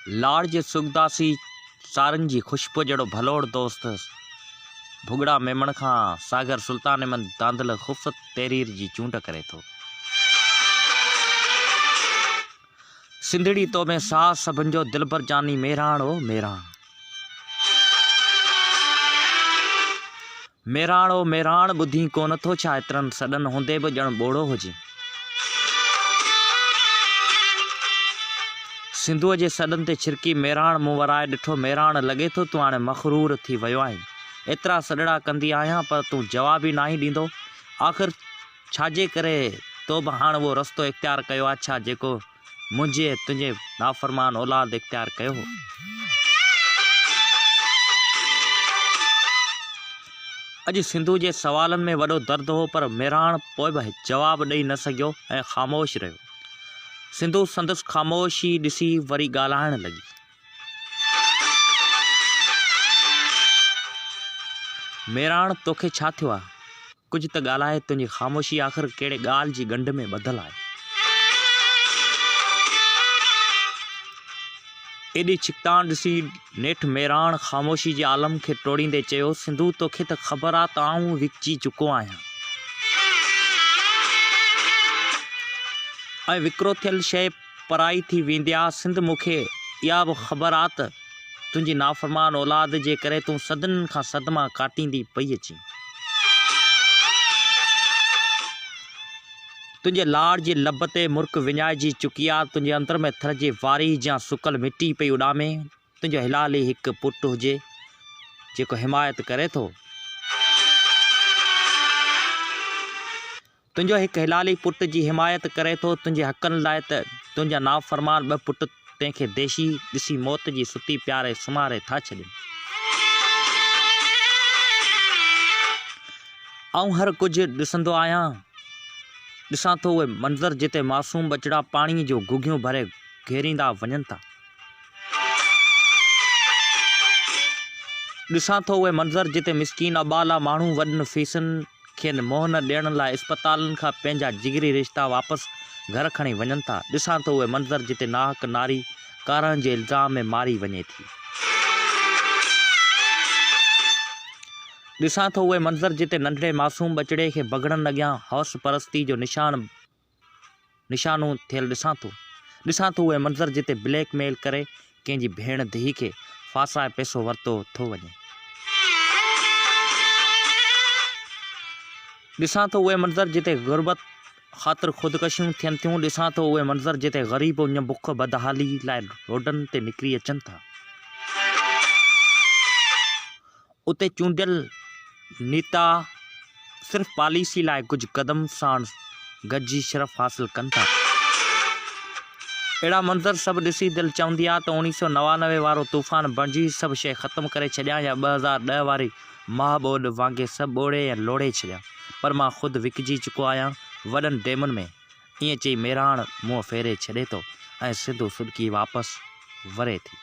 لاڙ جي سڳداسي سارنگ جي خوشبوء جهڙو ڀلوڙ دوست ڀڳڙا ميمڻ کان ساگر سلطان احمد دانڌل خوبصورت تحرير جي چونڊ ڪري ٿو. سنڌڙي تو ۾ ساهه سڀن جو دلبر جاني ميراڻ او ميراڻ. ميراڻ او ميراڻ ٻڌين ڪونه ٿو ڇا ايترن سڏن هوندي به ڄڻ ٻوڙو هجين. سنڌوء جي سڏن تي ڇرڪي ميراڻ منهن ورائي ڏٺو ميراڻ لڳي ٿو تون هاڻي مغرور ٿي ويو آهين. ايترا سڏڙا ڪندي آهيان پر تون جواب ئي ناهين ڏيندو. آخر ڇاجي ڪري تو به هاڻ اهو رستو اختيار ڪيو آهي ڇا جيڪو منهنجي ۽ تنهنجي نافرمان اولاد اختيار ڪيو هو. اڄ سنڌوء جي سوالن ۾ وڏو درد هو پر ميراڻ پوء به جواب ڏئي نه سگهيو ۽ خاموش رهيو. سنڌو سندس خاموشي ڏسي وري ڳالهائڻ لڳي. ميراڻ توکي ڇا ٿيو آهي؟ ڪجهه ته ڳالهاء، تنهنجي خاموشي آخر ڪهڙي ڳالهه جي ڳنڍ ۾ ٻڌل آهي؟ ايڏي ڇڪتاڻ ڏسي نيٺ ميراڻ خاموشي جي عالم کي ٽوڙيندي چيو، سنڌو توکي ته خبر آ ته آئون وڪجي چڪو آهيان ۽ وڪرو ٿيل شيء پرائي ٿي ويندي آ، سنڌ مون کي اها به خبر آ ته تنهنجي نافرمان اولاد جي ڪري تون صدين کان صدما ڪاٽيندي پئي اچين. تنهنجي لاڙ جي لب تي مرڪ وڃائجي چڪي آ، تنهنجي اندر ۾ ٿر جي واري جيان سڪل مٽي پئي اڏامي، تنهنجو هلالي هڪ پٽ هجي جيڪو حمايت ڪري ٿو. تنهنجو هڪ حلالي پٽ جي حمايت ڪري ٿو تنهنجي حقن لاء ته تنهنجا نافرمان ٻه پٽ تنهن کي ديشي ڏسي موت جي ستي پياري سمهاري ٿا ڇڏين. آئون هر ڪجهه ڏسندو آهيان. ڏسان ٿو اهي منظر جتي معصوم ٻچڙا پاڻيء جو گهگهيون ڀري گهيريندا وڃن ٿا. ڏسان ٿو اهي منظر جتي مسڪين اٻالا ماڻهو وڏن فيسن کين منهن نه ڏيڻ لاء اسپتالن کان پنهنجا جگري رشتا واپس گهر کڻي وڃن ٿا. ڏسان ٿو اهي منظر جتي ناحق ناري ڪارنهن جي الزام ۾ ماري وڃي ٿي. ڏسان ٿو اهي منظر جتي ننڍڙي معصوم ٻچڙي کي بگهڙن اڳيان هوس پرستي جو نشان نشانو ٿيل ڏسان ٿو. ڏسان ٿو اهي منظر جتي بليڪ ميل ڪري ڪنهن جي ڀيڻ ڌيء کي ڦاسائي پئسو ورتو ٿو وڃي. ڏسان ٿو اهي منظر جتي غربت خاطر خودڪشيون ٿين ٿيون. ڏسان ٿو اهي منظر جتي غريب اڃ بک بدحالي لاء روڊن تي نڪري اچن ٿا. اتي چونڊيل نيتا صرف پاليسي لاء ڪجهه قدم ساڻ گڏجي شرف حاصل ڪن ٿا. اهڙا منظر سڀ ڏسي دل چوندي آ ته اوڻيهه سو 99 وارو طوفان بڻجي سڀ شيء ختم ڪري ڇڏيان يا 2010 واري مها ٻوڏ وانگي سڀ ٻوڙي ۽ لوڙهي ڇڏيان پر مان خود وڪجي چڪو آهيان وڏن ڊيمن ۾. ائين چئي ميراڻ منهن ڦيري ڇڏي ٿو ۽ سنڌو سڏڪي واپس وري ٿي.